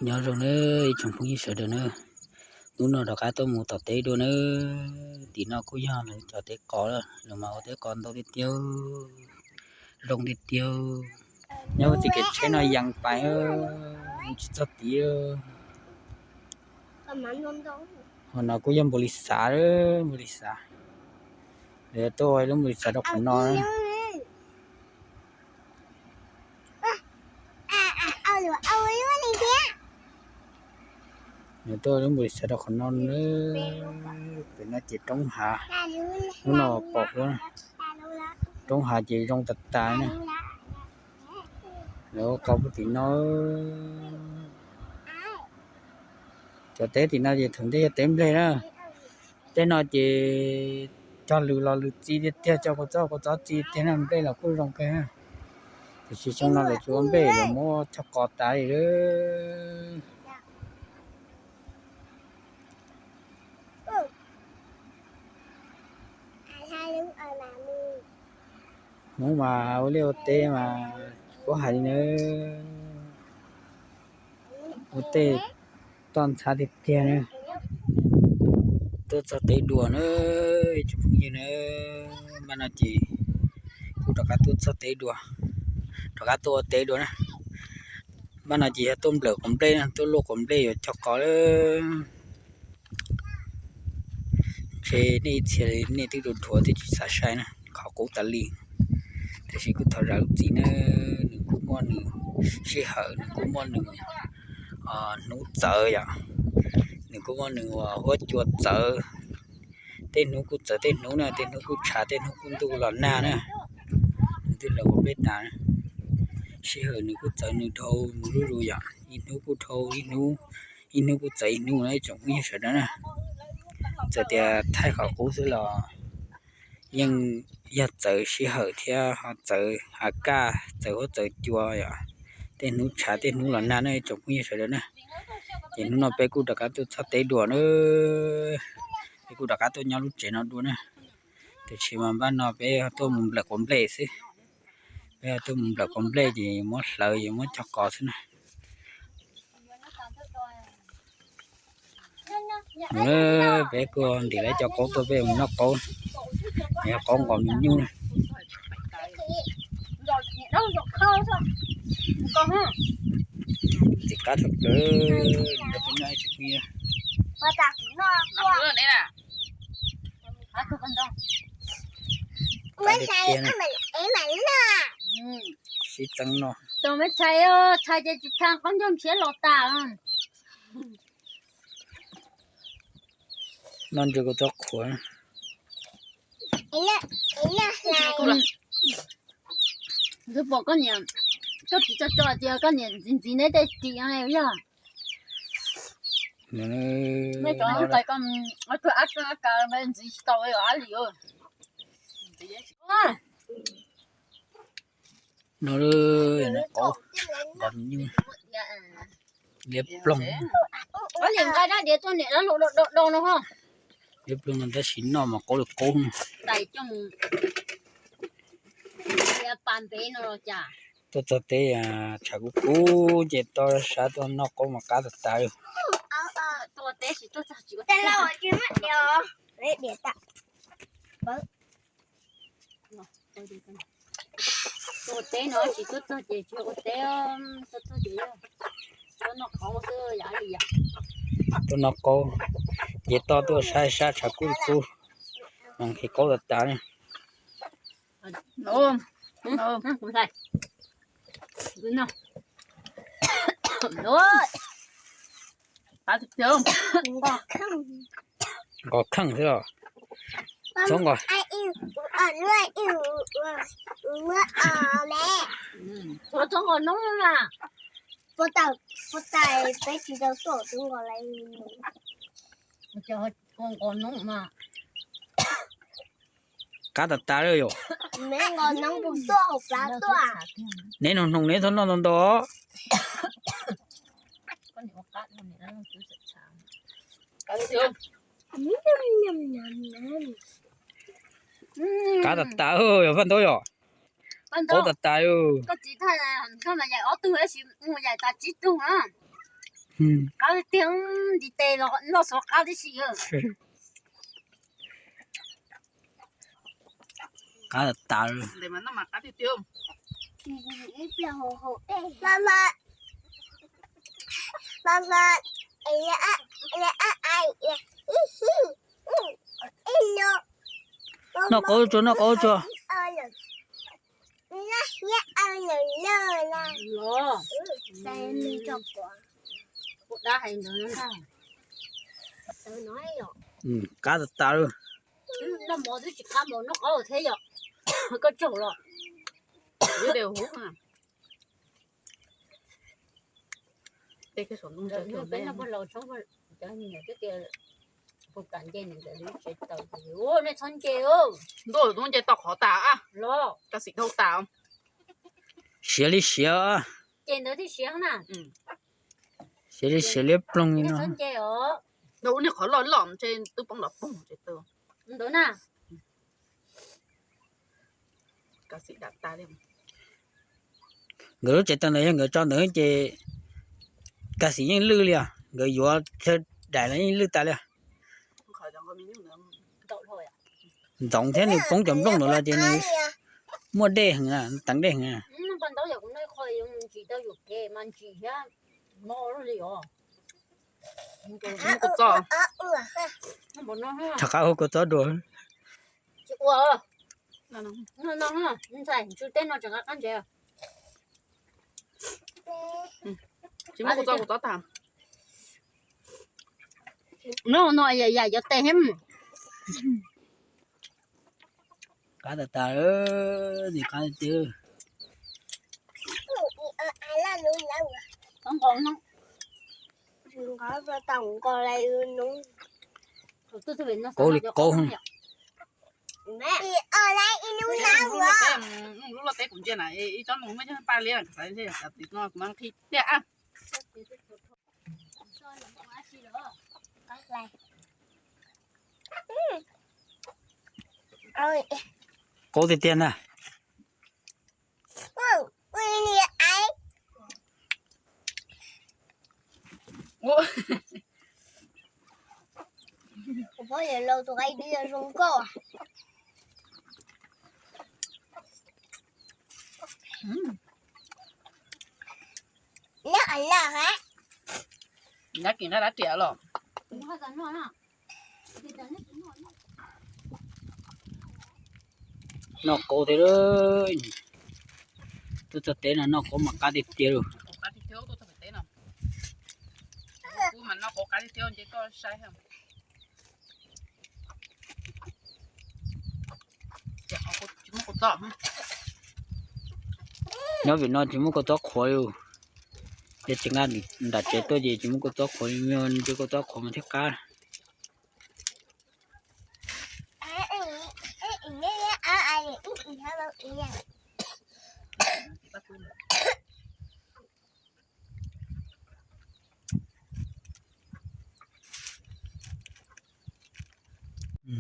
Nyob zoo nawb ib tsoom phooj ywg sawv daws nawb, hnub no rov qab tuaj mus tom teb dua nawb. Tim no kuj yog lawv cov teb qos, lawv mas ua teb qos ntau tiag tiag, zoo tiag tiag. Nyob tim kev tsheb no yees pais tsis txog tid. Ho no kuj yog npus lis xav, npus lis xav, lawv tuaj ua lub npus lis xav rau qhov no. Nws tuaj lub npus lis xav rau qhov no, pem no ces roob hav, hnub no pom huab, roob hav ces zoo tas tas na. Lawv ua qos puag tim no. Cov teb tim no ces thaum ntej yog teb nplej na. Tej no ces cog lws los lws txi tiag tiag, cog kua txob kua txob txi tiag na, nplej los kuj zoo kawg. Tiam sis xyoo no lawv tsis ua nplej, lawv muab cog qos tas li lawm. Hmoob mas ua liaj ua teb mas kuv hais li na, ua tej toj ntxhab tiag tiag na. Tuaj txog teb dua na, ib tsoom phooj ywg na, npaj no ces kuj rov qab tuaj txog teb dua, rov qab tuaj ua teb dua na. Npaj no ces yog tuaj nplawm quav nplej na, tuaj luaj quav nplej yuav cog qos lawm. Ntshe nej ib txhia nej twb dhuav dhuav twb tsis xav sai na, qhov qub tas li. Tiam sis kuj thov zam lub txim na, nws kuj muaj nws sij hawm, nws kuj muaj nws hnub txawv yom, nws kuj muaj nws huab cua txawv. Tej hnub kuj txawv tej hnub na, tej hnub kuj tshav tej hnub kuj ntuj los nag na. Nws twb lawv ua peb tas, sij hawm nws kuj txawv nws dhau mus zuj zus yom, ib hnub kuj dhau ib hnub, ib hnub kuj txawv ib hnub na ib tsoom phooj ywg sawv daws na. Txawm tias thaij qhov qub xwb los yeej yog txawv sij hawm thiab ho txawv hav kaj txawv huab txawv cua yom, tej hnub tshav tej hnub los nag na ib tsoom phooj ywg sawv daws na. Ces hnub no peb kuj rov qab tuaj txog teb dua na, peb kuj rov qab tuaj nyob lub tsev no dua na. Tiam sis mas npaj no peb tuaj mus nplawm quav nplej xwb, peb tuaj mus nplawm quav nplej ces muab hlawv ces muab cog qos xwb na. Peb kuj ntim lawv cov qaub tuaj peb mus noj qaub, yog qaub nqos me nyuj na. Tim qab thaum plaws, sib txeeb no. Txhais ces tsis txhais qaub ncaug nrhiav los tas. Noj ntses kuv txob qhuav. Twb pom koj niam, koj txiv tso tso tias koj niam ntxiv ntxiv neb tej ris no yog. Nej cov tais koj, ob tug ab ab kas ntxiv tsis tau ab li. No, qaub nqos me nyuj, liab ploog. Liab ploog no tab sis noj mas qaub li qaub. Tuaj txog teb tshav kub kub ces toj sab tuaj noj qaub mas qab tas tas li. Ua teb no tsis tuaj txog ces tsis ua teb, tuaj txog ces noj qaub xwb yam li yam. Tuaj noj qaub, ces toj tuaj sab sab tshav kub kub, mas nqhis qaub tas tas li. Nqos kheej xwb los. Txhob nqos. Txhob nqos noob na. Qab tas tas li yom. Neb noog noog neb txhob noj ntau ntau. Qab tas tas yog Paj Ntaub yom. Qaub tas tas. Koj txiv thaj, thaj mas yaim ob tug tab sis yaim tas tsib tug na. Qab tiag, ntiv tes los noj xov qab tib si. Qab tas tas. Noj qab tsuag, noj qab tsuag. Qab tas tas. Noj mov twb tsis qab mov, noj qab thiab yom. Koj tsaug los. Peb noj pog laus tshoob, cov niam twb tias puas kam nce nws ntawd tsev taws, nej txhob nce. Ntuj, txhob nce tau qhov tas los kas xim dhau tas. Siav li siav. Ces ntawd thiaj siav na. Siav li siav liab ploog li no. Txhob nce os. Ua nej qhov loj loj ntshe twb poob los poog tsev taws. Ntawd na. Nkawd lub tsev taws ntawd yog nkawd tso ntawd ces kas xim yeej lwj li os, nkawd yuav daim los yeej lwj tas li. Ntxoov thiab nws poob cov nplooj ntawd los ces nws muaj dej heev, teev dej heev. Rov qab hu kua txob dua. Tsis muaj kua txob, kua txob tag. No no yam yam cov tes thiab. Qab tas tas, nim qab tiag. Qaub li qaub. Lub loj teb kuv ntsia na, ib tsob no muaj cov paj liab, kuv mam nqhis tiag. Qaub tiag tiag na. Nab kis nqaij dab riam los. Noj qaub thiab. Tuaj txog teb no noj qaub mas qab tiag tiag li. Nyob vim no tsis muaj kua txob qhuav li. Ces tsis nqa nram tsev tuaj ces tsis muaj kua txob qhuav li, ntshe kua txob qhuav mas thiaj qab.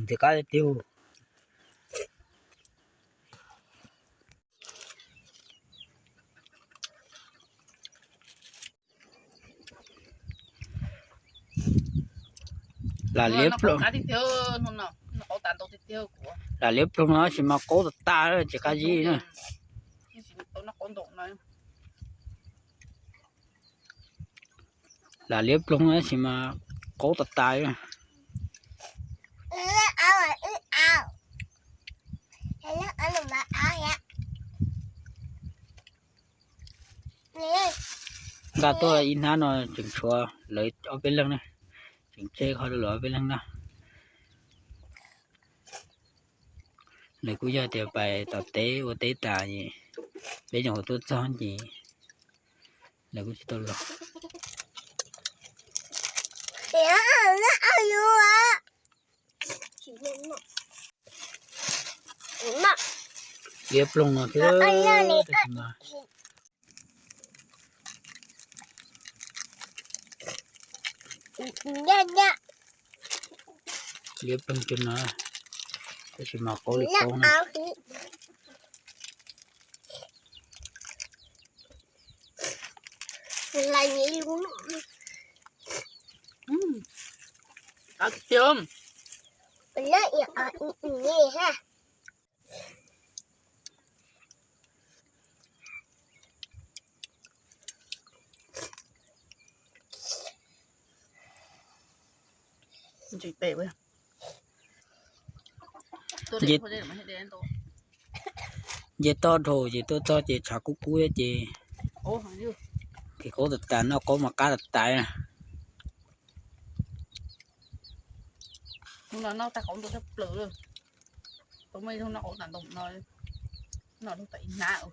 Ntxim qab tiag. Lam liab ploog, lam liab ploog no tab sis mas qaub tas tas tsis qab zib na. Lam liab ploog tab sis mas qaub tas tas. Nqa tuaj ib hnab no tseem tshuav lawv ob peb leeg na, tseem tseg qhov rau lawv ob peb leeg na. Lawv kuj yog tias pais tom teb ua teb tas, peb nyuam qhuav tuaj txog ces lawv kuj tsis tau los. Liab ploog no thiab. Liab ploog kiag no, tab sis mas qaub li qaub na. Tiag. Nce toj dhau ces tuaj txog ces tshav kub kub ces, ces qaub tas tas, noj qaub mas qab tas tas. Hnub no noj tag qaub ntuj tshaj plaws li. Tus muaj ib tug noj qaub tas ntoo no, noj lub tas ib hnab.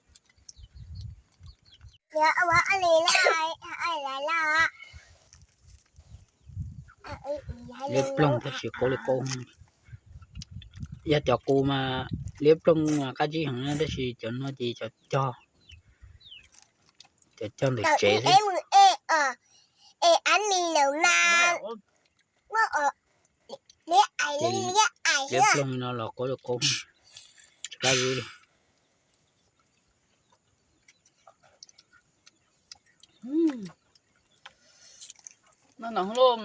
Liab ploog tab sis qaub li qaub. Yog cov qus mas liab ploog mas qab zib heev na, tab sis cov no ces cov cog, cov cog ntawm tsev xwb. Ces liab ploog no los qaub li qaub, tsis qab zib li. No no loj,